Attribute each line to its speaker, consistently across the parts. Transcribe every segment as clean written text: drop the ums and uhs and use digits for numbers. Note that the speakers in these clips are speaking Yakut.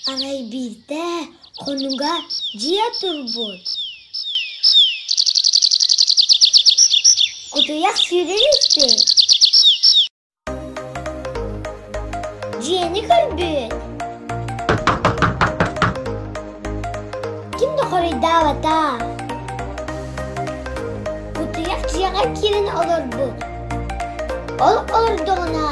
Speaker 1: Арай биирдэ хонуга дьиэ турбут. Кутуйах сүүрэн испит. Дьиэни көрбүт. Ким да хоруйдаабата. Кутуйах дьиэҕэ киирэн олорбут. Ол олордоҕуна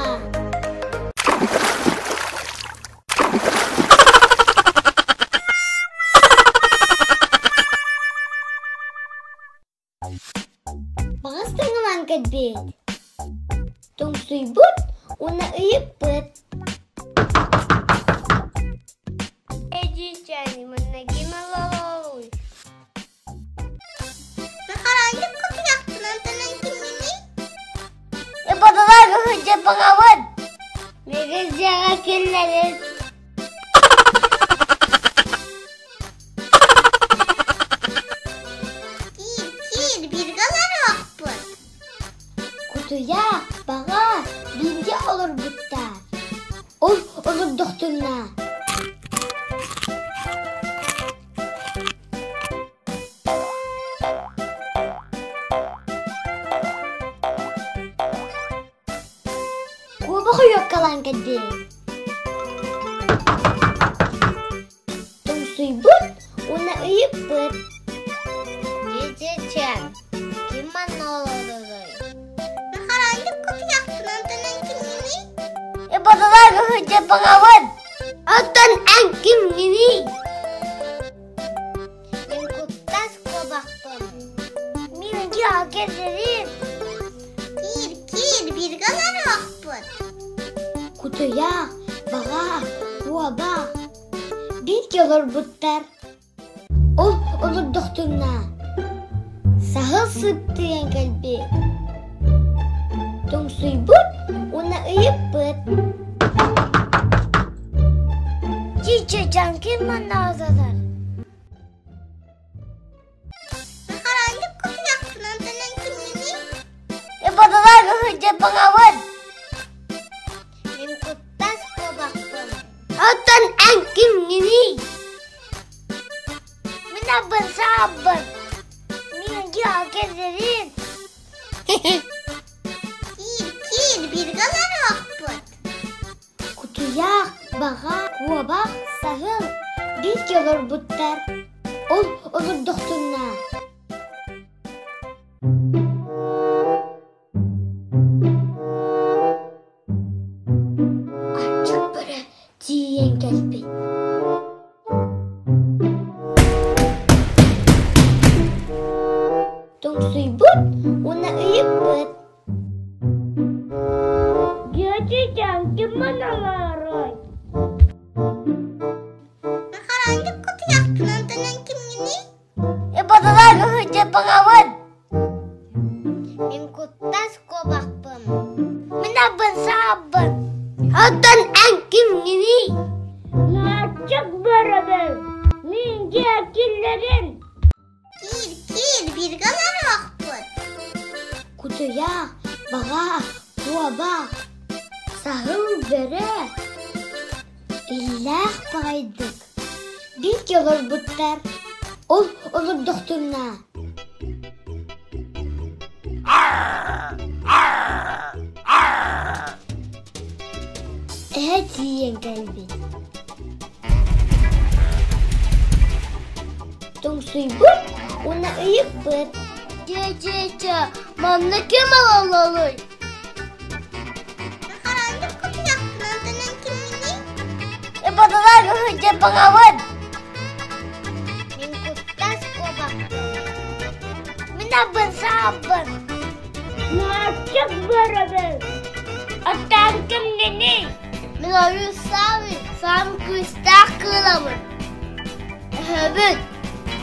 Speaker 1: Баҕас таҥалаан кэлбит, тоҥсуйбут уонна ыйыппыт:
Speaker 2: Эдьиийчээни манна ким олоруй? Хараанньык кутуйахпынан тынан кимминий?
Speaker 1: Бодолоох сылдьыппаҕабын. Миигин дьиэҕэ киллэрин.
Speaker 2: Киир, киир, бииргэ олоруохпут.
Speaker 1: Кутуйах, баҕа, бииргэ олорбуттар. Ол олордохтуна Куобах уйуоккалаан кэлбит. Тоҥсуйбут уонна ыйыппыт.
Speaker 2: Дьэ-дьэ-чэ, ким манна олоророй? Хараанньык кутуйахпынан тынан кимҥиний?
Speaker 1: Бодолоох сылдьыппаҕабын. Оттон эн кимҥиний?
Speaker 2: Мин куттас куобахпын.
Speaker 1: Мин дьиэҕэ кэлэрим.
Speaker 2: Киир, киир, бииргэ олоруохпут.
Speaker 1: Кутуйах, баҕа, куобах бииргэ олорбуттар. Ол олордохтуна саһыл сыттыйан кэлбит. Тоҥсуйбут уонна ыйыппыт. Чиччэчэн ким манна олорор?
Speaker 2: Хараанньык кутуйахпынан тынан кимҥиний?
Speaker 1: Бодолоох сылдьыппаҕабын.
Speaker 2: Мин куттас куобахпын.
Speaker 1: Оттон эн кимҥиний? Мин абын саабын. Мин дьиэҕэ кэлэрим.
Speaker 2: Киир, киир, бииргэ олоруохпут.
Speaker 1: Кутуйах, баҕа, куобах, саһыл бииргэ олорбуттар. Ол олордохтуна Аччык бөрө тиийэн кэлбит. Тоҥсуйбут уонна ыйыппыт:
Speaker 2: Дьүөтүчээн ким олорой? Хараанньык кутуйахпынан тынан кимҥиний?
Speaker 1: Бодолоох сылдьыппаҕабын.
Speaker 2: Мин куттас куобахпын.
Speaker 1: Мин абын саабын. Оттон эн кимҥиний?
Speaker 2: Нааччык бөрөбүн. Мин дьиэ киллэрин. Киир, киир, бииргэ олоруохпут.
Speaker 1: Кутуйах, баҕа, куобах, саһыл бөрө иллээх баҕайдык бииргэ олорбуттар. Ол олордохтуна Эһэ тиийэн кэлбит. Тоҥсуйбут уонна ыйыппыт.
Speaker 2: Дьэ-дьэ-дьэ, манна ким олоророй? Хараанньык кутуйахпынан тынан кимҥиний?
Speaker 1: Бодолоох сылдьыппаҕабын.
Speaker 2: Мин куттас куобахпын.
Speaker 1: Мин абын саабын.
Speaker 2: Нааччык барабын.
Speaker 1: Оттон кимҥиний? Мин ойуу саамай саам күүстээх кыылабын. Эһэбин.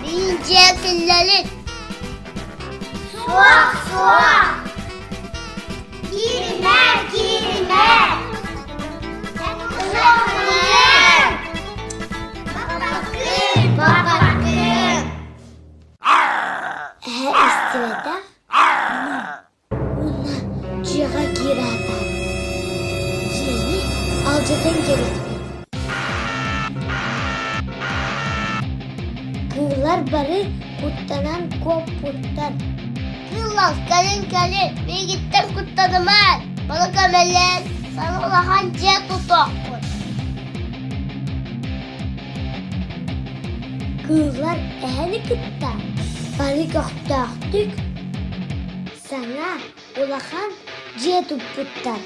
Speaker 1: Мин дьиэ киллэрин. Суох, суох. Кииримэ, кииримэ. Баппаккын, баппаккын.
Speaker 2: Эһэ истибэтэх уонна дьиэҕэ киирэ сатаабыт. Дьиэни алдьатан кэбиспит. Кыыллар бары куттанан куоппуттар.
Speaker 1: Кыыллар кэлин кэлин миигиттэн куттанымаҥ, бары көмөлөөн саҥа улахан дьиэ тутуохпут.
Speaker 2: Кыыллар эһэни кытта бары көхтөөхтүк саҥа улахан дьиэ туппуттар.